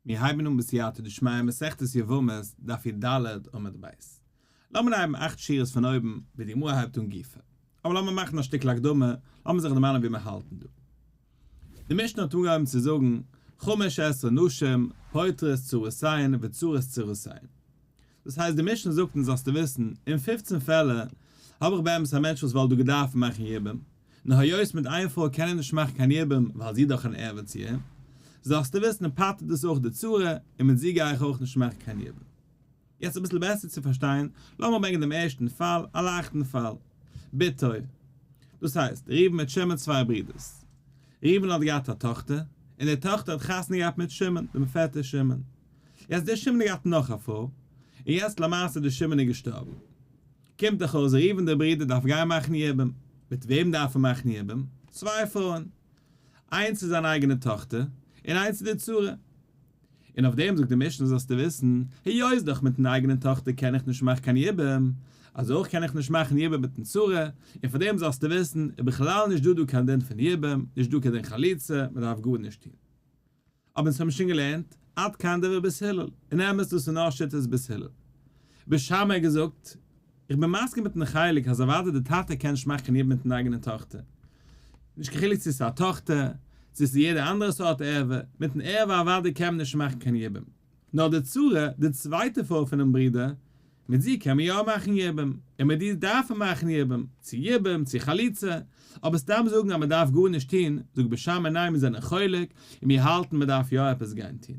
מיר הייבן אן בסייעתא דשמיא מסכת יבמות דף י"ד עמוד ב'. לאמיר הייבן אכט שורות פון אויבן ווי די גמרא הייבט אן גופא. אבער לאמיר מאכן א שטיקל הקדמה, לאמיר זיך דערמאנען ווי מיר האלטן דא. די משנה האט אנגעהויבן צו זאגן, חמש עשרה נשים פוטרות צרותיהן וצרות צרותיהן. דאס הייסט די משנה זאגט אונז זאלסטו וויסן, אין פופצן פעלער האב איך באמת א מענטש וואס וואלט דא געדארפט מאכן יבום, נאר היות מיט איין פרוי קען ער נישט מאכן קיין יבום ווייל זי איז דאך אן ערווה צו אים, זאלסטו וויסן פטר'ט דאס אויך די צרה און מיט זי גיי איך אויך נישט מאכן קיין יבום. יעצט אביסל בעסער צו פארשטיין, לאמיר ברענגען דעם ערשטן פאל, א לייכטן פאל. בתו. דאס הייסט, ראובן מיט שמעון צוויי ברידערס. ראובן האט געהאט א טאכטער, און די טאכטער האט חתונה געהאט מיט שמעון, דעם פעטער שמעון. יעצט דער שמעון האט געהאט נאך א פרוי, און יעצט למעשה דער שמעון איז געשטארבן. קומט דאך אויס ראובן דער ברודער דארף גיין מאכן יבום. מיט וועם דארף ער מאכן יבום? צוויי פרויען. איינס איז זיין אייגענע טאכטער, און איינס איז די צרה. און אויף דעם זאגט די משנה זאלסטו וויסן, היות דאך מיטן אייגענעם טאכטער קען איך נישט מאכן קיין יבום, אזוי אויך קען איך נישט מאכן יבום מיטן צרה, און פאר דעם זאלסטו וויסן, איז בכלל נישט דא דא קיין דין פון יבום, נישט דא קיין דין חליצה, מען דארף גארנישט טון. אבער אונז האבן שוין געלערנט, עד כאן דברי בית הלל, און אמת דאס איז נאר שיטת בית הלל. בית שמאי האט געזאגט, איך בין מסכים מיטן חלק אז אוודאי די טאטע קען נישט מאכן יבום מיטן אייגענע טאכטער, נישט קיין חילוק צו ס'איז א טאכטער, צו ס'איז יעדע אנדערע סארט ערווה, מיטן ערווה אוודאי קען מען נישט מאכן קיין יבום. נאר די צרה, די צווייטע פרוי פונעם ברודער, מיט זי קען מען יא מאכן יבום, און מיט די דארף מען מאכן יבום, צו יבום, צו חליצה, אבער סתם זאגן אז מען דארף גארנישט טון, זאגט בית שמאי ניין מיר זענען חולק, און מיר האלטן מען דארף יא עפעס גיין טון.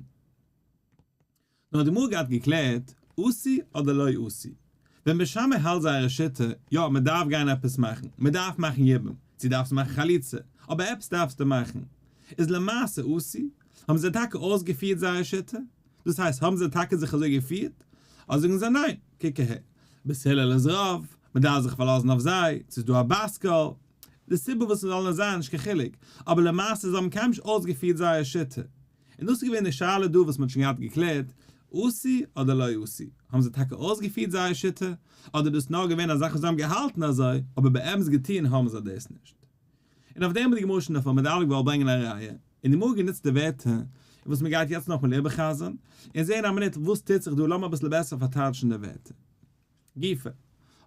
נאר די גמרא געהאט געקלערט, עשו אדער לא עשו? ווען בית שמאי האלט זייערע שיטה, יא מען דארף גיין עפעס מאכן, מען דארף מאכן יבום, צו דארפסטו מאכן חליצה, אבער עפעס דארפסטו מאכן, איז למעשה עשו? האבן זיי טאקע אויסגעפירט זייער שיטה? דאס הייסט האבן זיי טאקע זיך אזוי געפירט? אדער זאגן זיי ניין, קוק אהער, בית הלל איז רוב, מען דארף זיך פארלאזן אויף זיי, ס'איז דא א בת קול, די סיבה וואס ס'זאל נאר זיין נישט קיין חילוק, אבער למעשה זיי האבן קיינמאל נישט אויסגעפירט זייער שיטה. און דאס איז געווען די שאלה דא וואס מ'האט שוין געהאט געקלערט, עשו אדער לא עשו? האבן זיי טאקע אויסגעפירט זייער שיטה, אדער דאס נאר געווען א זאך וואס זיי האבן געהאלטן אזוי, אבער באמת געטון האבן זיי דאס נישט. און אויף דעם האט די גמרא שוין אויף עמוד א' געוואלט ברענגען א ראיה, און די גמרא גענוצט די ווערטער וואס מען גייט יעצט נאכמאל איבער'חזר'ן, און זען א מינוט וואס טוט זיך דא, לאמיר אביסל בעסער פארטייטשן די ווערטער. גופא,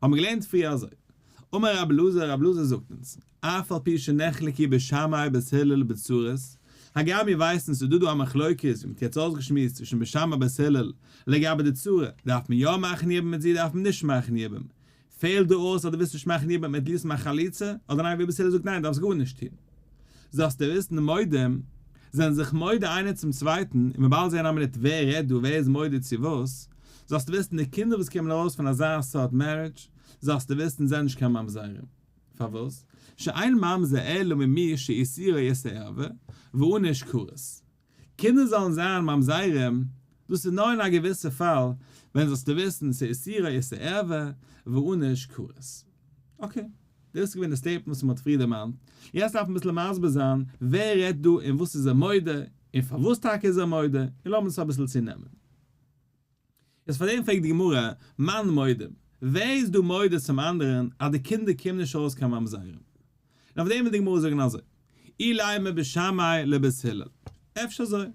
האבן מיר געלערנט פריער אזוי, אמר רבי אלעזר, רבי אלעזר זאגט אונז, אף על פי שנחלקו בית שמאי ובית הלל בצרות, הגם מיר ווייסן ס'איז דא דא א מחלוקת, ווי מ'האט יעצט אויסגעשמועסט צווישן בית שמאי ובית הלל, לגבי די צרה, דארף מען יא מאכן יבום מיט זי דארף מען נישט מאכן יבום, פעלט דא אויס אז דו ווילסט נישט מאכן יבום מיט ליסט מאך חליצה, אדער ניין ווי בית הלל זאגט ניין דארפסט גארנישט טון. זאלסטו וויסן די מודים זענען זיך מודה איינער צום צווייטן און מיר באלד זעהן א מינוט ווער רעדט דא ווער איז מודה צו וואס, זאלסטו וויסן די קינדער וואס קומען ארויס פון אזא סארט marriage זאלסטו וויסן זענען נישט קיין ממזרים. פארוואס? שאין ממזר אלא ממי שאיסורו איסור ערווה וענוש כרת. קינדער זאלן זיין ממזרים, דאס איז נאר אין א געוויסע פאל, ווען זאלסטו וויסן ס'איסורו איסור ערווה וענוש כרת. okay, דאס איז געווען די statement וואס מ'האט פריער דערמאנט, יעצט דארף מען אביסל מסביר זיין ווער רעדט דא און וואס איז ער מודה, און פארוואס טאקע איז ער מודה, און לאמיר עס אביסל צונעמען. איז פאר דעם פרעגט די גמרא, מאן מודים, ווער איז דא מודה צום אנדערן אז די קינדער קומען נישט ארויס קיין ממזרים? און אויף דעם וויל די גמרא זאגן אזוי, אילימא בית שמאי לבית הלל, אפשר אזוי,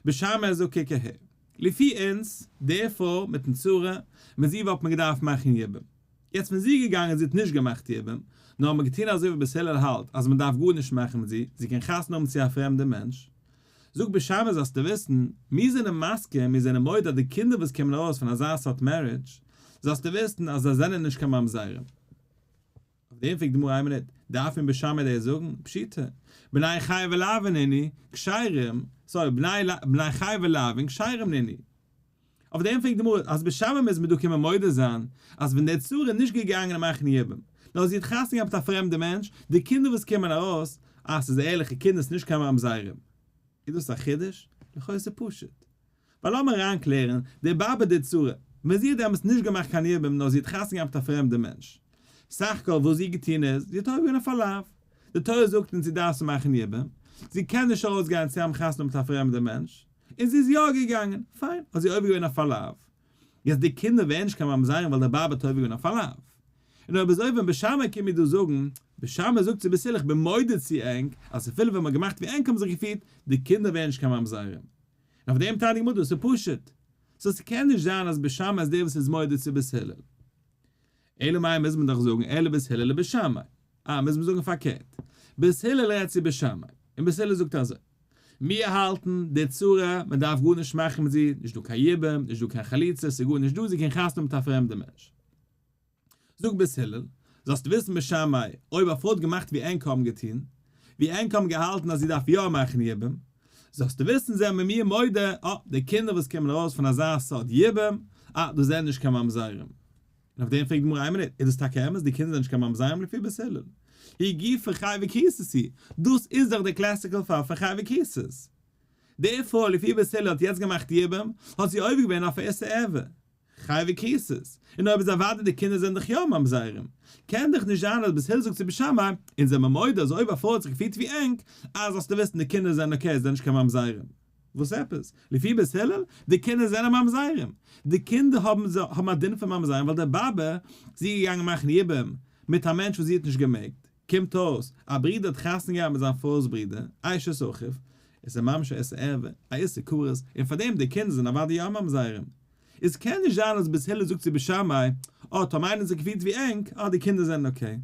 בית שמאי זאגט קוק אהער, לפי אונז, די פרוי מיטן צרה, מיט זי וואלט מען געדארפט מאכן יבום, יעצט ווען זי איז געגאנגען זי האט נישט געמאכט יבום, נאר האט מען געטון אזוי ווי בית הלל האלט אז מען דארף גארנישט מאכן מיט זי, זי קען חתונה האבן צו א פרעמדע מענטש, זאגט בית שמאי זאלסטו וויסן, מיר זענען מסכים, מיר זענען מודה אז די קינדער וואס קומען ארויס פון אזא סארט marriage, זאלסטו וויסן אז זיי זענען נישט קיין ממזרים. אויף דעם פרעגט די גמרא איין מינוט, דארף מיר בית שמאי דאס זאגן? פשיטא, בני חייבי לאוין נינהו, כשרים, sorry, בני חייבי לאוין כשרים נינהו. אויף דעם פרעגט די גמרא אז בית שמאי מוז מען דא קומען מודה זיין אז ווען די צרה איז נישט געגאנגען מאכן יבום, נאר זי האט חתונה געהאט מיט א פרעמדע מענטש, די קינדער וואס קומען ארויס, אז ס'איז ערליכע קינדער ס'איז נישט קיין ממזרים. איז דאס א חידוש? לכאו' איז פשוט. ווייל לאמיר אריינקלערן, די באבע די צרה, ווען זי האט דעמאלטס נישט געמאכט קיין יבום נאר זי האט חתונה געהאט מיט א פרעמדע מענטש, סך הכל וואס זי האט געטון איז, זי האט עובר געווען אויף א לאו. די תורה זאגט אונז זי דארף מאכן יבום, זי קען נישט ארויסגיין צו האבן חתונה מיט א פרעמדע מענטש, און זי איז יא געגאנגען, פיין, האט זי עובר געווען אויף א לאו. יעצט די קינדער ווערן נישט קיין ממזרים ווייל די באבע האט עובר געווען אויף א לאו. און אויב אזוי ווען בית שמאי קומט מיר דא זאגן, בית שמאי זאגט צו בית הלל איך בין מודה צו ענק, אז אפילו ווען מ'האט געמאכט ווי ענק האבן זיך געפירט, די קינדער ווערן נישט קיין ממזרים. און אויף דעם טענה'ט די גמרא דאס איז פשוט. סאו ס'קען נישט זיין אז בית שמאי איז דער וואס איז מודה צו בית הלל. אלא מאי מוז מען דאך זאגן אלא בית הלל לבית שמאי. אה, מוז מען זאגן פארקערט. בית הלל רעדט צו בית שמאי. און בית הלל זאגט אזוי. מיר האלטן, די צרה, מען דארף גארנישט מאכן מיט זי, נישט דא קיין יבום, נישט דא קיין חליצה, ס'איז גארנישט דא, זי קען חתונה האבן מיט א פרעמדע מענטש. זאגט בית הלל, זאלסט וויסן בית שמאי, אויב א פרוי האט געמאכט ווי ענק האבן געטון, ווי ענק האבן געהאלטן אז זי דארף יא מאכן יבום, זאלסטו וויסן זענען מיר מודה, אה, די קינדער וואס קומען ארויס פון אזא סארט יבום, אה, דאס זענען נישט קיין ממזרים. און אויף דעם פרעגט די גמרא, איין מינוט, איז דאס טאקע אמת, די קינדער זענען נישט קיין ממזרים לפי בית הלל? היא גופא חייבי כריתות היא, דאס איז דאך די classical פאל פון חייבי כריתות. די פרוי לפי בית הלל האט יעצט געמאכט יבום, האט זי עובר געווען אויף א איסור ערווה. חייבי כריתות, און אויב איז אוודאי די קינדער זענען דאך יא ממזרים, קען דאך נישט זיין אז בית הלל זאגט צו בית שמאי, אונז זעמער מודה אז אויב א פרוי האט זיך געפירט ווי ענק, אה זאלסטו וויסן די קינדער זענען okay, זיי זענען נישט קיין ממזרים. וואס עפעס? לפי בית הלל, די קינדער זענען ממזרים. די קינדער האבן האבן א דין פון ממזרים ווייל די באבע, זי איז געגאנגען מאכן יבום מיט א מענטש וואס זי האט נישט געמעגט, קומט אויס, א ברודער האט חתונה געהאט מיט זיין פרוי'ס ברודער, אשת אחיו, עס איז ממש א איסור ערווה, א איסור כרת, און פארדעם די קינדער זענען אוודאי יא ממזרים. עס קען נישט זיין אז בית הלל זאגט צו בית שמאי, אה, טאמער איינער האט זיך געפירט ווי ענק, אה, די קינדער זענען okay.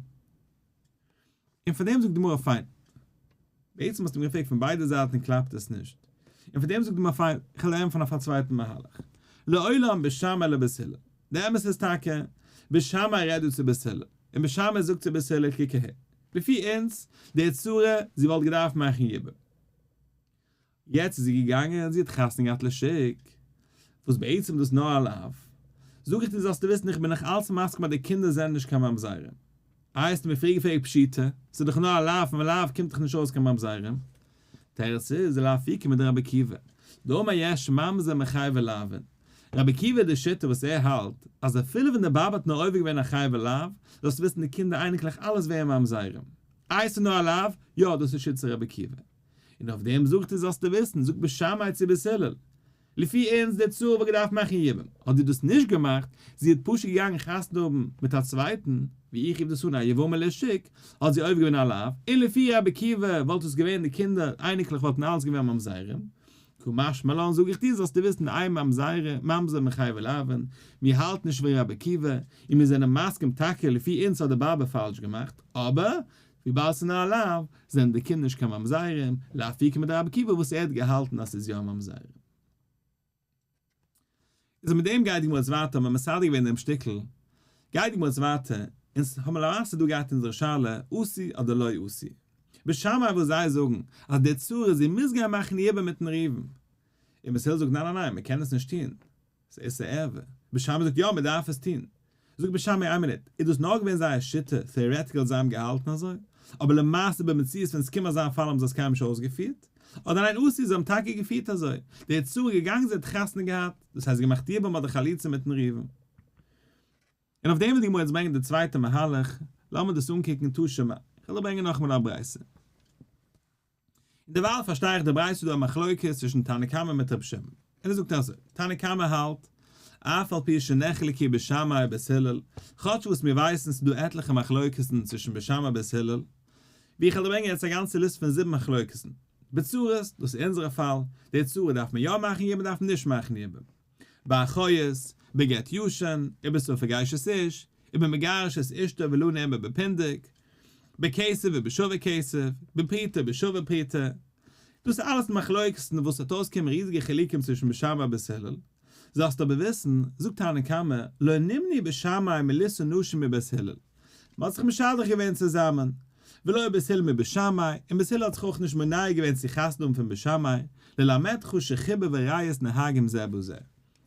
און פארדעם זאגט די גמרא פיין. בעצם האסטו מיר געפרעגט פון ביידע זייטן קלאפט עס נישט. און פארדעם זאגט די גמרא פיין, איך וועל ענטפערן אויף א צווייטן מהלך. לעולם בית שמאי לבית הלל. די אמת איז טאקע, בית שמאי רעדט דא צו בית הלל. און בית שמאי זאגט צו בית הלל קוק אהער. לפי אונז, די צרה, זי וואלט געדארפט מאכן יבום. יעצט איז זי געגאנגען און זי האט חתונה געהאט לשוק, וואס בעצם איז דאס נאר א לאו. זאג איך דיר זאלסטו וויסן איך בין נאך אלץ מסכים אז די קינדער זענען נישט קיין ממזרים. איי האסטו מיר פריער געפרעגט פשיטא, ס'איז דאך נאר א לאו, פון לאו קומט דאך נישט אויס קיין ממזרים. תירוץ איז, לאפוקי מדרבי עקיבא, דאמר יש ממזר מחייבי לאווין. רבי עקיבא די שיטה וואס ער האלט, אז אפילו ווען די באבע האט נאר עובר געווען א חייבי לאו, זאלסטו וויסן די קינדער אייניקלעך אלעס ווערן ממזרים. איי ס'איז נאר א לאו? יא דאס איז שיטת רבי עקיבא. און אויף דעם זאגט ער זאלסטו וויסן, זאגט בית שמאי צו בית הלל, לפי אונז די צרה וואלט געדארפט מאכן יבום, האט זי דאס נישט געמאכט, זי האט פשוט געגאנגען חתונה האבן מיט א צווייטן, ווי איך רוף דאס אן א יבמה לשוק, האט זי עובר געווען א לאו, און לפי רבי עקיבא וואלט עס געווען די קינדער אייניקלעך וואלטן אלעס געווען ממזרים, קא משמע לן זאג איך דיר זאלסטו וויסן אין ממזר ממזר מחייבי לאווין, מיר האלטן נישט ווי רבי עקיבא, און מיר זענען מסכים טאקע לפי אונז האט די באבע פאלש געמאכט, אבער וויבאלד ס'איז נאר א לאו, זענען די קינדער נישט קיין ממזרים, לאפוקי מדרבי עקיבא וואס ער האט געהאלטן אז ס'איז יא ממזרים. איז מיט דעם גייט די גמרא יעצט ווייטער, האבן מיר מסדר געווען דעם שטיקל, גייט די גמרא יעצט ווייטער, אונז האבן למעשה דא געהאט אונזערע שאלה, עשו אדער לא עשו. בית שמאי וואס זיי זאגן אז די צרה זי מוז גיין מאכן יבום מיטן ראובן, און בית הלל זאגט ניין ניין ניין מ'קען עס נישט טון, ס'איז איסור ערווה. בית שמאי זאגט יא מ'דארף עס טון. זאגט בית שמאי איין מינוט, איז דאס נאר געווען זייער שיטה, theoretical זיי האבן געהאלטן אזוי, אבער למעשה במציאות ווען ס'קומט אזא פאל האבן זיי עס קיינמאל נישט אויסגעפירט? אדער ניין עשו זיי האבן טאקע געפירט אזוי, די צרה איז געגאנגען זי האט חתונה געהאט, דאס הייסט געמאכט יבום אדער חליצה מיטן ראובן. און אויף דעם וויל די גמרא יעצט ברענגען די צווייטע מהלך, לאמיר דאס אנקוקן תא שמע, איך וועל דא ברענגען נאכאמאל א ברייתא. און דערווייל פארשטיי איך די ברייתא איז דא א מחלוקת צווישן תנא קמא מיט רבי שמעון, און ער זאגט אזוי, תנא קמא האלט, אף על פי שנחלקו בית שמאי ובית הלל, כאטש וואס מיר ווייסן ס'איז דא עטליכע מחלוקת'ן צווישן בית שמאי ובית הלל, ווי איך וועל דא ברענגען יעצט א גאנצע ליסט פון זיבן מחלוקת'ן, בצרות, דאס איז אונזערע פאל, די צרה דארף מען יא מאכן יבום דארף מען נישט מאכן יבום. באחיות, בגט ישן, ובספק אשת איש, ובמגרש את אשתו ולא נאמר בפונדק, בכסף ובשווה כסף, בפרוטה ובשווה פרוטה. דאס איז אלעס מחלוקת'ן וואס וועט אויסקומען ריזיגע חילוקים צווישן בית שמאי ובית הלל. זאלסט אבער וויסן, זאגט תנא קמא, לא נמנעו בית שמאי מלישא נשים מבית הלל. מען האט זיך משדך געווען צוזאמען. ולא בית הלל מבית שמאי, און בית הלל האט זיך אויך נישט מונע געווען צו חתונה האבן פון בית שמאי, ללמדך שחיבה ורעות נוהגים זה בזה.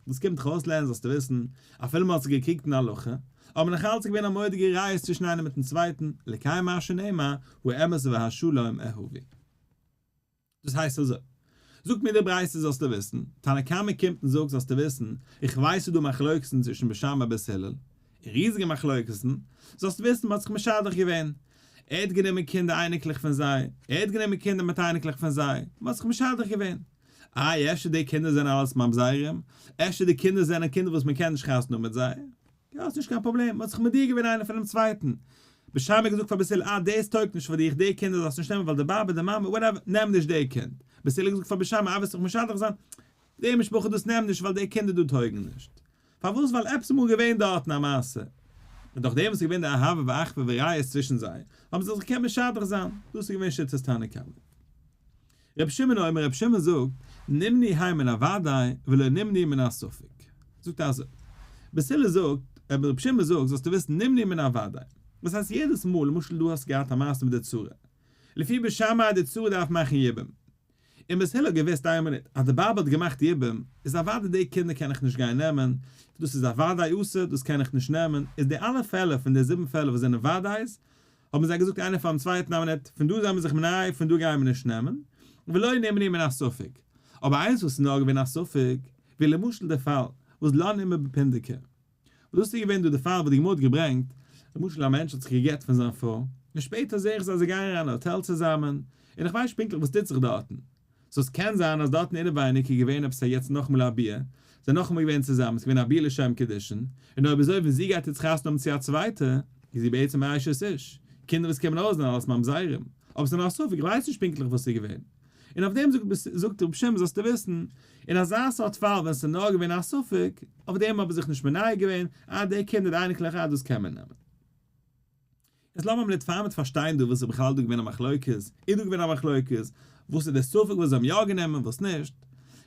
דאס קומט דיך אויסלערנען זאלסטו וויסן, אפילו מען האט זיך געקריגט אין הלכה, אבער נאך אלץ איז געווען א מורא'דיגע רעות צווישן איינער מיטן צווייטן, לקיים מה שנאמר, האמת והשלום אהבו. דאס הייסט אזוי, זאגט מיר די ברייתא זאלסטו וויסן, תנא קמא קומט און זאגט זאלסטו וויסן, איך ווייס ס'איז דא מחלוקת'ן צווישן בית שמאי ובית הלל, און ריזיגע מחלוקת'ן, זאלסט וויסן מ'האט זיך משדך געווען, ער האט גענומען קינדער אייניקלעך פון זיי, ער האט גענומען קינדער מיט אייניקלעך פון זיי, מ'האט זיך משדך געווען. איי אפשר די קינדער זענען אלעס ממזרים? אפשר די קינדער זענען קינדער וואס מ'קען נישט חתונה האבן מיט זיי? יא ס'נישט קיין פראבלעם, מ'האט זיך מודיע געווען איינער פונעם צווייטן. בית שמאי האט געזאגט פאר בית הלל אה דאס טויגט נישט פאר דיך, די קינדער זאלסטו נישט נעמען ווייל די באבע די מאמע whatever, נעם נישט די קינד. בית הלל האט געזאגט פאר בית שמאי אה וועסט זיך משדך זיין? די משפחה דאס נעמט נישט ווייל די קינדער דא טויגן נישט. פארוואס? ווייל עפעס איז אמאל געווען דארטן א מעשה, און דורך דעם וואס איז געווען די אהבה ואחווה ורעות צווישן זיי, האבן זיי זיך געקענט משדך זיין, דאס איז געווען שיטת תנא קמא. רבי שמעון אומר, רבי שמעון זאגט, נמנו הן מן הוודאי ולא נמנו מן הספק. זאגט ער אזוי, בית הלל זאגט, רבי שמעון זאגט, זאלסטו וויסן נמנו מן הוודאי. דאס הייסט יעדעס מאל, למשל דו האסט געהאט א מעשה מיט די צרה, לפי בית שמאי די צרה דארף מאכן יבום, און בית הלל האט געוואוסט איין מינוט אז די באבע האט געמאכט יבום איז אוודאי די קינדער קען איך נישט גיין נעמען, דאס איז אוודאי אסור דאס קען איך נישט נעמען, איז די אלע פעלער פון די זיבן פעלער וואס זענען וודאי'ס האבן זיי געזאגט איינער פארן צווייטן א מינוט פון דא זענען מיר זיך מונע פון דא גייען מיר נישט נעמען, ולא נמנעו מן הספק, אבער איינס וואס איז נאר געווען א ספק, ווי למשל די פאל וואס לן אימא בפונדקי. וואס דאס איז געווען דא די פאל וואס די גמרא האט געברענגט, למשל א מענטש האט זיך גע'גט פון זיין פרוי, און שפעטער זעה איך זיי זיי גייען אריין אין האטעל צוזאמען, און איך ווייס נישט פונקטליך וואס טוט זיך דארטן, so עס קען זיין אז דארטן אינעווייניג איז געווען עפעס א יעצט נאכאמאל א ביאה, זיי זענען נאכאמאל געווען צוזאמען, עס איז געווען א ביאה לשם קידושין, און אויב אזוי ווען זי גייט יעצט חתונה האבן צו א צווייטע, איז זי בעצם א אשת איש, קינדער וואס קומען ארויס זענען אלעס ממזרים, אבער עס איז נאר א ספק, איך ווייס נישט פונקטליך וואס איז געווען. און אויף דעם זאגט רבי שמעון זאלסטו וויסן, אין אזא סארט פאל ווען עס איז נאר געווען א ספק, אויף דעם האב איך זיך נישט מונע געווען, אה די קינדער די אייניקלעך אה דאס קען מען נעמען. יעצט לאמיר מינוט פאר מיר פארשטיין דא וואס איז בכלל דא געווען א מחלוקת, איז דא געווען א מחלוקת, וואס איז די ספק וואס זיי האבן יא גענומען וואס נישט,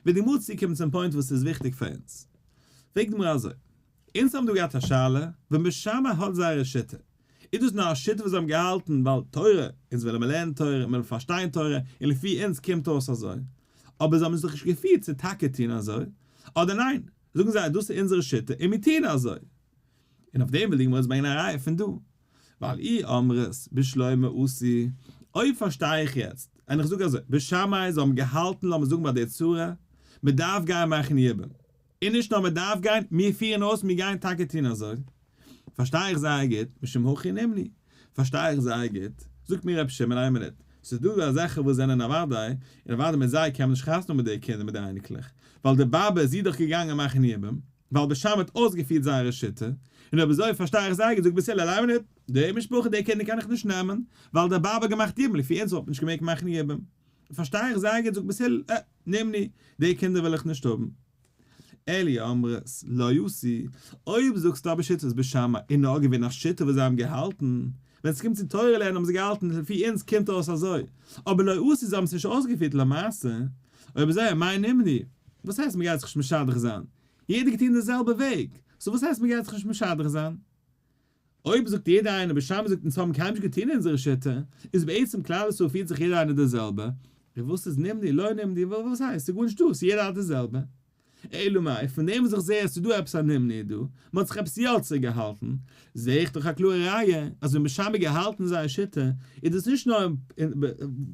וועט די גמרא צוקומען צום point וואס איז וויכטיג פאר אונז. פרעגט די גמרא אזוי, אונז האבן דא געהאט א שאלה, ווען בית שמאי האט זייערע שיטה, איז דאס נאר א שיטה וואס זיי האבן געהאלטן ווייל תורה, אונז ווילן מיר לערנען תורה, מיר ווילן פארשטיין תורה, און לפי אונז קומט אויס אזוי, אבער זיי האבן זיך נישט געפירט צו טאקע טון אזוי, אדער ניין, זאגן זיי אז דאס איז אונזערע שיטה און מיר טוען אזוי. און אויף דעם וויל די גמרא אונז ברענגען א ראיה פון דא, ווייל אי אמרת בשלמא עשו, אויב פארשטיי איך יעצט, און איך זאג אזוי, בית שמאי זיי האבן געהאלטן לאמיר זאגן ביי די צרה, מען דארף גיין מאכן יבום, און נישט נאר מען דארף גיין, מיר פירן אויס מיר גייען טאקע טון אזוי, פארשטיי איך זייער גוט, משום הכי נמנעו, פארשטיי איך זייער גוט, זאגט מיר רבי שמעון איין מינוט, ס'איז דא דא אזעלכע וואס זענען אוודאי, און אוודאי מיט זיי קען מען נישט חתונה האבן מיט די קינדער מיט די אייניקלעך, ווייל די באבע איז זי דאך געגאנגען מאכן יבום, ווייל בית שמאי האט אויסגעפירט זייערע שיטה, און אויב אזוי פארשטיי איך זייער גוט, זאגט בית הלל איין מינוט, די משפחה די קינדער קען איך נישט נעמען, ווייל די באבע האט געמאכט יבום, לפי אונז וואלט מען נישט געמעגט מאכן יבום. פארשטיי איך זייער גוט זאגט בית הלל, אה, נמנעו, די קינדער וויל איך נישט האבן. אלא אמרת לא עשו, אויב זאגסטו אבער שיטת בית שמאי איז נאר געווען א שיטה וואס זיי האבן געהאלטן, ווען ס'קומט צו תורה לערנען האבן זיי געהאלטן לפי אונז קומט אויס אזוי, אבער לא עשו זיי האבן עס נישט אויסגעפירט למעשה, אויב אזוי אמאי נמנעו, וואס הייסט מ'גייט זיך נישט משדך זיין? יעדער געטון די זעלבע וועג, so וואס הייסט מ'גייט זיך נישט משדך זיין? אויב זאגט יעדער איינער בית שמאי זאגט אונז האבן קיינמאל נישט געטון אונזערע שיטה, איז בעצם כלל ישראל פירט זיך יעדער איינער די זעלבע, און וואס איז נמנעו לא נמנעו וואס הייסט ס'איז גארנישט דא ס'איז יעדער האלט די זעלבע. אלא מאי, פון דעם וואס איך זע אז ס'איז דא עפעס א נמנעו דא, מ'האט זיך עפעס יא צוריק געהאלטן, זע איך דאך א קלארע ראיה אז ווען בית שמאי געהאלטן זייער שיטה, איז דאס נישט נאר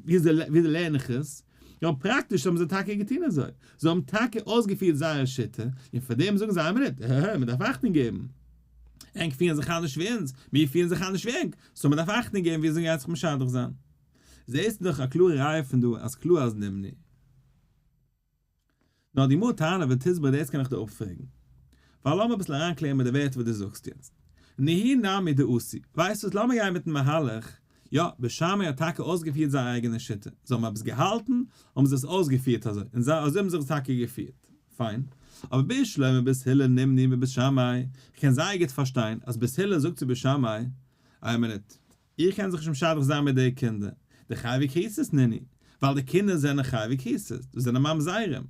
ווי אזוי לערן איך עס, נאר פראקטיש האבן זיי טאקע געטון אזוי, זיי האבן טאקע אויסגעפירט זייער שיטה, און פאר דעם זאגן זיי א מינוט, העהע, מ'דארף אכטונג געבן. ענק פירן זיך אנדערש ווי אונז, מיר פירן זיך אנדערש ווי ענק, so מ'דארף אכטונג געבן ווי אזוי מ'גייט זיך משדך זיין. זעהסט דאך א קלארע ראיה פון דא אז קלאר אז נמנעו. נאר די גמרא טענה ותסברא דאס קען איך דיר אפפרעגן. ווייל לאמיר אביסל אריינקלערן מיט די ווערטער וואס דו זאגסט יעצט. נהי נמי דעשו. ווייסט וואס לאמיר גיין מיטן מהלך, יא, בית שמאי האט טאקע אויסגעפירט זייער אייגענע שיטה, זיי האבן עפעס געהאלטן, האבן זיי עס אויסגעפירט אזוי, און זיי אזוי האבן זיך עס טאקע געפירט. פיין. אבער בשלמא בית הלל נמנעו מבית שמאי, כ'קען זייער גוט פארשטיין אז בית הלל זאגט צו בית שמאי, איין מינוט, איך קען זיך נישט משדך זיין מיט די קינדער, דחייבי כריתות נינהו, ווייל די קינדער זענען חייבי כריתות, דאס זענען ממזרים.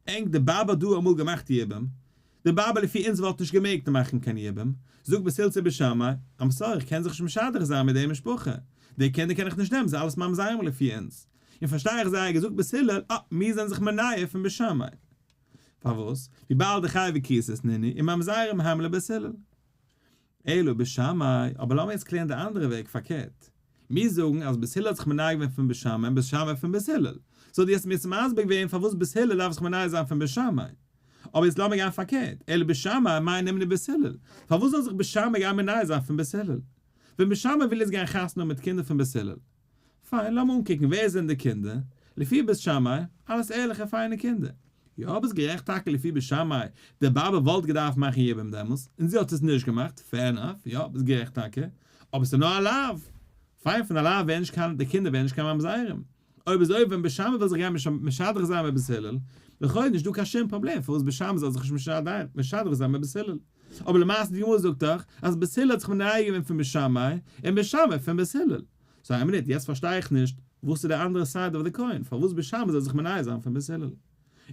ענק די באבע האט דא אמאל געמאכט יבום, די באבע לפי אונז וואלט נישט געמעגט מאכן קיין יבום, זאגט בית הלל צו בית שמאי, I'm sorry איך קען זיך נישט משדך זיין מיט די משפחה, די קינדער קען איך נישט נעמען, ס'איז אלעס ממזרים לפי אונז. און פארשטיי איך זייער געזאגט בית הלל, אה, מיר זענען זיך מונע פון בית שמאי. פארוואס? וויבאלד דחייבי כריתות נינהו און ממזרים הם לבית הלל. אלא בית שמאי, אבער לאמיר יעצט קלערן די אנדערע וועג פארקערט. מיר זאגן אז בית הלל האט זיך מונע געווען פון בית שמאי און בית שמאי פון בית הלל. so דו האסט מיר יעצט מסביר געווען פארוואס בית הלל דארף זיך מונע זיין פון בית שמאי. אבער יעצט לאמיר גיין פארקערט, אלא בית שמאי מאי נמנעו מבית הלל? פארוואס זאל זיך בית שמאי גיין מונע זיין פון בית הלל? ווען בית שמאי וויל יעצט גיין חתונה האבן מיט קינדער פון בית הלל. פיין, לאמיר אנקוקן ווער זענען די קינדער, לפי בית שמאי, אלעס ערליכע פיינע קינדער. יא ביסט גערעכט טאקע לפי בית שמאי, די באבע וואלט געדארפט מאכן יבום דעמאלס, און זי האט עס נישט געמאכט, fair enough, יא ביסט גערעכט טאקע, אבער ס'איז נאר א לאו. פיין פון א לאו ווערן נישט קיין, די קינדער ווערן נישט קיין ממזרים. אויב אזוי ווען בית שמאי וויל זיך גיין משדך זיין מיט בית הלל, לכאו' איז נישט דא קיין שום פראבלעם פארוואס בית שמאי זאל זיך נישט משדך זיין מיט בית הלל. אבער למעשה די גמרא זאגט דאך אז בית הלל האט זיך מונע געווען פון בית שמאי און בית שמאי פון בית הלל. so איין מינוט, יעצט פארשטיי איך נישט וואס איז די אנדערע side of the coin, פארוואס בית שמאי זאל זיך מונע זיין פון בית הלל.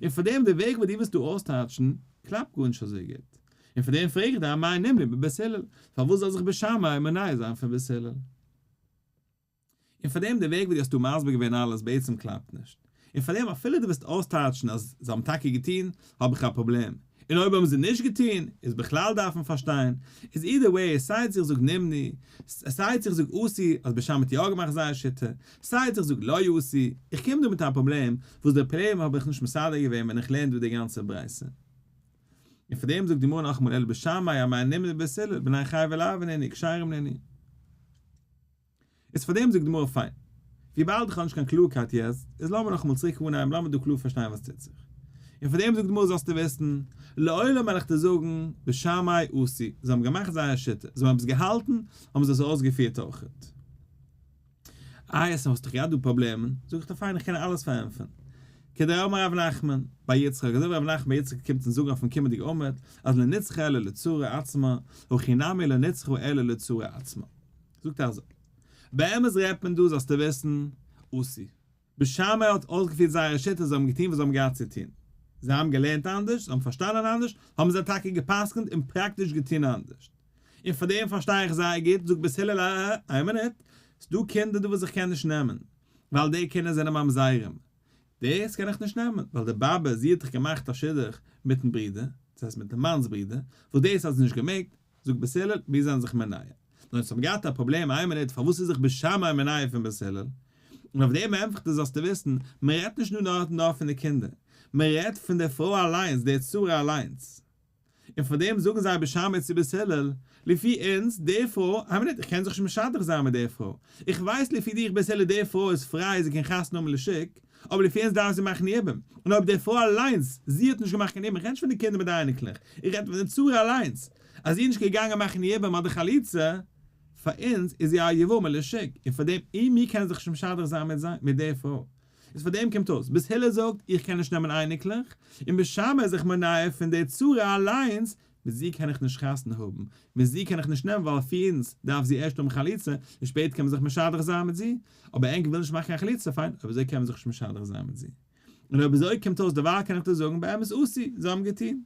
און פארדעם די וועג וואס דו ווילסט דא אויסטייטשן קלאפט גארנישט אזוי גוט. און פארדעם פרעג איך דיר אמאי נמנעו מבית הלל, פארוואס זאל זיך בית שמאי מונע זיין פון בית הלל? און פאר דעם די וועג ווי דו האסט דא מסביר געווען אלעס בעצם קלאפט נישט, און פאר דעם אפילו דו וועסט אויסטייטשן אז זיי האבן טאקע געטון, האב איך א פראבלעם, און אויב האבן זיי נישט געטון, איז בכלל דארף מען פארשטיין, איז either way, סיי צו איך זאג נמנעו, סיי צו איך זאג עשו אז בית שמאי האט יא געמאכט זייער שיטה, סיי צו איך זאג לא עשו, איך קום דא מיט א פראבלעם, וואס די פראבלעם האב איך נישט מסדר געווען ווען איך לערן דא די גאנצע ברייתא. און פאר דעם זאגט די גמרא נאכאמאל אלא בית שמאי אמאי נמנעו מבית הלל, בני חייבי לאוין נינהו, כשרים נינהו. איז פארדעם זאגט די גמרא פיין, וויבאלד איך האב נישט קיין קלארקייט יעצט, איז לאמיר נאכאמאל צוריק אנהייבן לאמיר דא קלאר פארשטיין וואס טוט זיך. און פארדעם זאגט די גמרא זאלסטו וויסן, לעולם וועל איך דיר זאגן, בית שמאי עשו, זיי האבן געמאכט זייער שיטה, זיי האבן עפעס געהאלטן, האבן זיי עס אויסגעפירט אויכעט. איי עס האסט דאך געהאט דא פראבלעמען, זאג איך דיר פיין איך קען אלעס פארענטפערן. כדאמר רב נחמן בר יצחק, אזוי ווי רב נחמן בר יצחק קומט אונז זאגן אויפן קומענדיגע עמוד, אז לא נצרכה אלא לצרה עצמה, הכי נמי לא נצרכה אלא לצרה עצמה. זאגט ער אזוי, באמת רעדט מען דא זאלסטו וויסן, עשו. בית שמאי האט אויסגעפירט זייערע שיטות, זיי האבן געטון וואס זיי האבן געהאט צו טון. זיי האבן געלערנט אנדערש, זיי האבן פארשטאנען אנדערש, האבן זיי טאקע גע'פסק'נט און פראקטיש געטון אנדערש. און פאר דעם פארשטיי איך זייער גוט, זאגט בית הלל א א איין מינוט, ס'דא קינדער דא וואס איך קען נישט נעמען, ווייל די קינדער זענען ממזרים. דאס קען איך נישט נעמען, ווייל די באבע זי האט דאך געמאכט א שידוך מיטן ברודער, דאס הייסט מיטן מאנ'ס ברודער, וואס דאס האט זי נישט געמעגט, זאגט בית הלל, מיר זענען זיך מונע. נאר אונז האבן געהאט א פראבלעם איין מינוט פארוואס איז זיך בית שמאי מונע פון בית הלל? און אויף דעם ענטפערט ער זאלסטו וויסן, מען רעדט נישט נאר נאר פון די קינדער, מען רעדט פון די פרוי אליינס, די צרה אליינס. און פאר דעם זאגן זיי בית שמאי צו בית הלל, לפי אונז, די פרוי, איין מינוט, איך קען זיך נישט משדך זיין מיט די פרוי, איך ווייס לפי דיך בית הלל די פרוי איז פריי זי קען חתונה האבן לשוק, אבער לפי אונז דארף זי מאכן יבום, און אויב די פרוי אליינס, זי האט נישט געמאכט קיין יבום, איך רעד נישט פון די קינדער מיט די אייניקלעך, איך רעד פון די צרה אליינס, אז זי איז נישט געגאנגען מאכן יבום אדער חליצה, פאר אונז איז זי א יבמה לשוק, און פאר דעם אי מיר קענען זיך נישט משדך זיין מיט זיי, מיט די פרוי. איז פאר דעם קומט אויס, בית הלל זאגט, איך קען נישט נעמען אייניקלעך, און בית שמאי איז זיך מונע פון די צרה אליינס, מיט זי קען איך נישט חתונה האבן, מיט זי קען איך נישט נעמען ווייל לפי אונז דארף זי ערשט האבן חליצה און שפעטער קען מען זיך משדך זיין מיט זי, אבער ענק ווילן נישט מאכן קיין חליצה פיין, אויב אזוי קען מען זיך נישט משדך זיין מיט זי. און אויב אזוי קומט אויס דערווייל קען איך דיר זאגן באמת עשו, זיי האבן געטון.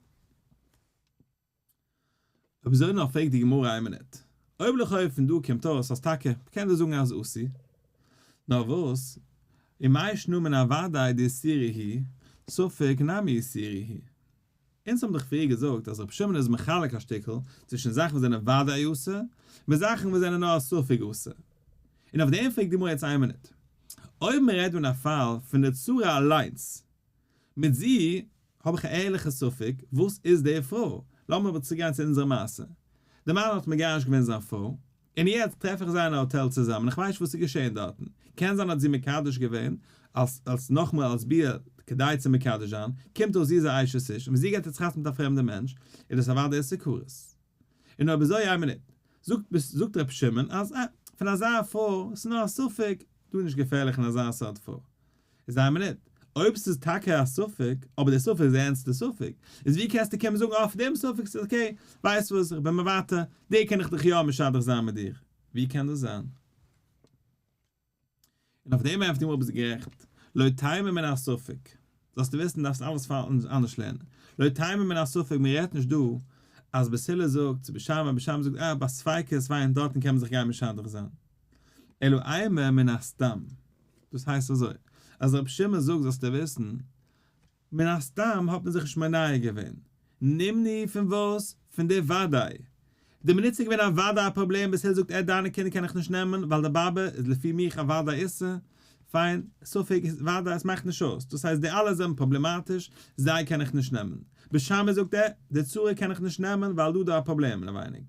אויב אזוי נאר פרעגט די גמרא איין מינוט, אויב לכאו' פון דא קומט אויס אז טאקע מ'קען דא זאגן אז עשו, נאר וואס, ומאי שנא מן הוודאי דאיסורא הוא, ספק נמי איסורא הוא. אונז האבן דאך פריער געזאגט אז רבי שמעון איז מחלק א שטיקל צווישן זאכן וואס זענען וודאי אסור, מיט זאכן וואס זענען נאר א ספק אסור. און אויף דעם פרעגט די גמרא יעצט איין מינוט. אויב מען רעדט דא אין א פאל פון די צרה אליינס, מיט זי האב איך א ערליכע ספק וואס איז די פרוי? לאמיר אבער צוריק גיין צו אונזערע מעשה. די מאן האט מגרש געווען זיין פרוי, און יעצט טרעף איך זיי אין א האטעל צוזאמען, איך ווייס נישט וואס איז געשען דארטן, קען זיין האט זי מקדש געווען אלס אלס נאכמאל אלס ביאה כדי צו מקדש זיין, קומט אויס זי איז א אשת איש, און ווען זי גייט יעצט חתונה מיט א פרעמדע מענטש, איז דאס אוודאי איסור כרת. און אויב אזוי איין מינוט, זאגט זאגט ר' שמעון אז אה, פון אזא פרוי, ס'איז נאר א ספק, דא איז נישט געפערליך אין אזא סארט פרוי. איז איין מינוט, אויב ס'איז טאקע א ספק, אבער דער ספק איז א ערנסטע ספק, איז ווי קענסטו קומען זאגן אויף דעם ספק ס'איז okay, ווייסט וואס, איך בין מוותר, דיר קען איך דיך יא משדך זיין מיט דיר. ווי קען דאס זיין? און אויף דעם ענטפערט די גמרא ביסט גערעכט, לא תימא מן הספק, זאלסטו וויסן דארפסט אלעס אנדערש לערנען, לא תימא מן הספק מען רעדט נישט דא אז בית הלל זאגט צו בית שמאי, בית שמאי זאגט אה ביי ספיקות וויינט דארטן קען מען זיך גיין משדך זיין, אלא אימא מן הסתם, דאס הייסט אזוי, אז רבי שמעון זאגט זאלסטו וויסן, מן הסתם האט מען זיך נישט מונע געווען, נמנעו פון וואס? פון די וודאי. די מינוט ס'איז געווען א וודאי א פראבלעם בית הלל זאגט ער דיינע קינדער קען איך נישט נעמען ווייל די באבע איז לפי מיך א וודאי איסור, פיין, ספק איז וודאי עס מאכט נישט אויס, דאס הייסט די אלע זענען פראבלעמאטיש, זיי קען איך נישט נעמען. בית שמאי זאגט ער, די צרה קען איך נישט נעמען ווייל דא דא א פראבלעם אינעווייניג.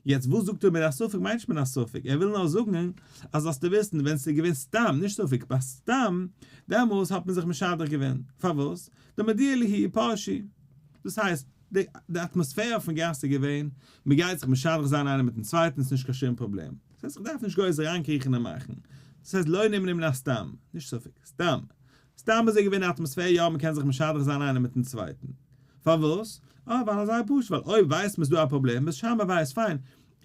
יעצט וואס זאגט ער מיט א ספק מיינט נישט מיט א ספק, ער וויל נאר זאגן אז זאלסטו וויסן ווען ס'איז געווען סתם, נישט ספק, ביי סתם, דעמאלס האט מען זיך משדך געווען, פארוואס? דמודיע להו ופרשי, דאס הייסט, די די אטמאספער אויפן גאס איז געווען, מען גייט זיך משדך זיין איינער מיטן צווייטן ס'איז נישט קיין שום פראבלעם, דאס הייסט איך דארף נישט גרויס אריינקריכן און מאכן, דאס הייסט לא נמנעו מן הסתם, נישט ספק, סתם. סתם אזוי געווען די אטמאספער יא מ'קען זיך משדך זיין איינער מיטן צווייטן. פארוואס? אה ווייל זייער פשוט ווייל אויב ווייסט מען ס'דא א פראבלעם בית שמאי ווייסט פיין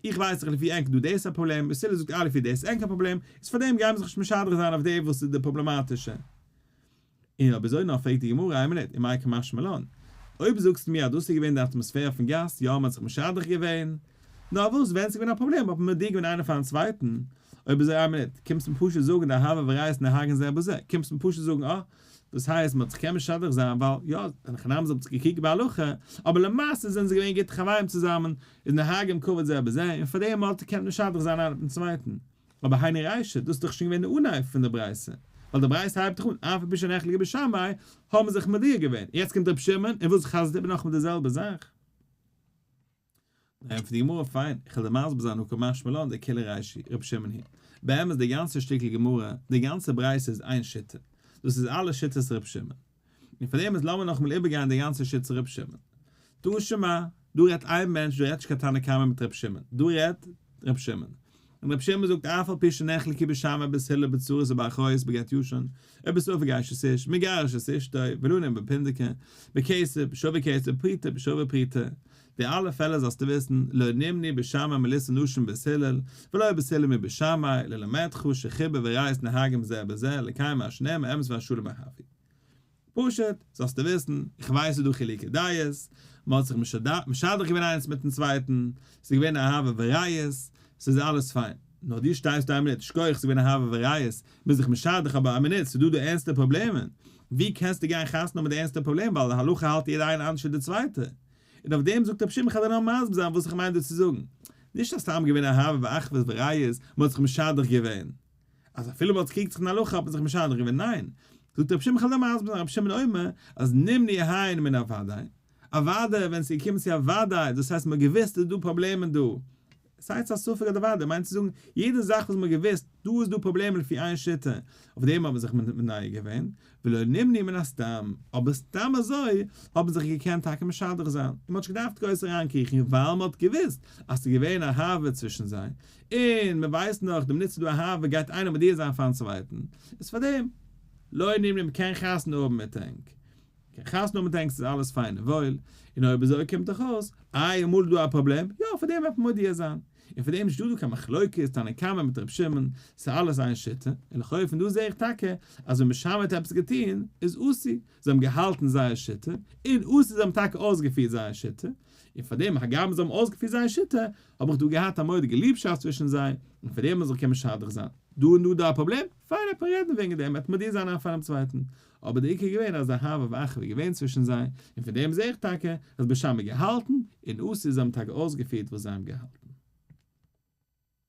איך ווייס דאך לפי ענק דא דאס א פראבלעם בית הלל זאגט אה לפי דאס ענק א פראבלעם איז פארדעם גייען מיר זיך נישט משדך זיין אויף די וואס איז די פראבלעמאטישע. און אויב אזוי נאר פרעגט די גמרא איין מינוט ומאי קמשמע לן אויב זאגסטו מיר אז דאס איז געווען די אטמאספער פון גאס יא מ'האט זיך משדך געווען נאר וואס ווען ס'איז געווען א פראבלעם האט מען מודיע געווען איינער פארן צווייטן אויב אזוי איין מינוט קומסט מיר פשוט זאגן די אהבה וריעות נוהגין זה בזה קומסט מיר פשוט זאגן אה דאס הייסט מ'האט זיך קען משדך זיין ווייל יא אין הכי נמי זיי האבן זיך געקריגט בהלכה אבער למעשה זענען זיי געווען גוטע חברים צוזאמען איז נוהגים כבוד זה בזה און פארדעם האט ער געקענט משדך זיין איינער מיטן צווייטן. אבער היינו רישא, דאס איז דאך שוין געווען די אנהייב פון די ברייתא, ווייל די ברייתא הייבט דאך אן, אף על פי שנחלקו בית שמאי, האבן זיך מודיע געווען, יעצט קומט רבי שמעון און וואס חזר'ט איבער נאכאמאל די זעלבע זאך. ענטפערט די גמרא, פיין, איך וועל דיר מסביר זיין הא קא משמע לן דכולה רישא רבי שמעון היא, באמת די גאנצע שטיקל גמרא, די גאנצע ברייתא איז איין שיטה, דאס איז אלע שיטות רבי שמעון. און פאר דעם איז לאמיר נאכאמאל איבערגיין די גאנצע שיטת ר' שמעון. דא שמע, דא רעדט איין מענטש, דא רעדט נישט קיין תנא קמא מיט ר' שמעון, דא רעדט ר' שמעון. און ר' שמעון זאגט אף על פי שנחלקו בית שמאי ובית הלל בצרות ובאחיות בגט ישן, ובספק אשת איש, מגרש את אשתו, ולנים בפונדקי, בכסף, בשווה כסף, בפרוטה, בשווה פרוטה. די אלע פעלער זאלסטו וויסן, לא נמנעו בית שמאי מלישא נשים מבית הלל, ולא בית הלל מבית שמאי, ללמדך שחיבה וריעות נוהגים זה בזה, לקיים מה שנאמר אמת והשלום אהבו. פשוט, זאלסטו וויסן, איך ווייס ס'איז דא חילוקי דעות, מ'האט זיך משדך געווען איינס מיטן צווייטן, ס'איז געווען אהבה וריעות, ס'איז אלעס פיין. נאר דו שטייסט דא איין מינוט, שכוח ס'איז געווען אהבה וריעות, מ'איז זיך משדך אבער א מינוט, ס'איז דא דא ערנסטע פראבלעמען, ווי קענסטו גיין חתונה האבן מיט די ערנסטע פראבלעם ווייל להלכה האלט יעדער איינער אנדערש ווי די צווייטע. און אויף דעם זאגט רבי שמעון כ'וועל דיר נאר מסביר זיין וואס איך מיין דא צו זאגן. נישט אז סתם געווען אהבה ואחוות וריעות, מ'האט זיך משדך געווען. אז אפילו מ'האט קריגט זיך אין הלכה האט מען זיך משדך געווען, ניין. זאגט רבי שמעון כ'וועל דיר מסביר זיין רבי שמעון אומר אז נמנעו הן מן הוודאי, אוודאי ווען ס'איז געקומען צו א וודאי, דאס הייסט מ'האט געוואוסט ס'איז דא פראבלעמען דא, סיי צו א ספק אדער וודאי, מיינט צו זאגן יעדע זאך וואס מ'האט געוואוסט דא איז דא פראבלעמען לפי איין שיטה, אויף דעם האט מען זיך מונע געווען, ולא נמנעו מן הסתם, אבער סתם אזוי האט מען זיך געקענט טאקע משדך זיין, און מ'האט נישט געדארפט גרויס אריינקריכן ווייל מ'האט געוואוסט אז ס'איז געווען אהבה צווישן זיי, און מ'ווייסט נאך די מינוט ס'איז דא אהבה גייט איינער מודיע זיין פארן צווייטן, איז פארדעם לא נמנעו מ'קען חתונה האבן מיט ענק. קען חתונה האבן מיט ענק ס'איז אלעס פיין און וואויל, און אויב אזוי קומט דאך אויס, איי אמאל איז דא א פראבלעם, יא פאר דעם וועט מען מודיע זיין, און פאר דעם איז נישטא דא קיין מחלוקת תנא קמא מיט ר' שמעון, ס'איז אלעס איין שיטה, און לכאו' פון דא זעה איך טאקע אז ווען בית שמאי האט עפעס געטון איז אסור, זיי האבן געהאלטן זייער שיטה, און אסור זיי האבן טאקע אויסגעפירט זייער שיטה, און פאר דעם הגם זיי האבן אויסגעפירט זייער שיטה, האב איך דא געהאט א מורא'דיגע ליבשאפט צווישן זיי, און פאר דעם האט זיך געקענט משדך זיין. דא און דא דא א פראבלעם? פיין וועט מען רעדן וועגן דעם, וועט מודיע זיין איינער פארן צווייטן, אבער די עיקר איז געווען אז די אהבה ואחווה איז געווען צווישן זיי, און פון דעם זעה איך טאקע אז בית שמאי געהאלטן, און אסור זיי האבן טאקע אויסגעפירט וואס זיי האבן געהאלטן.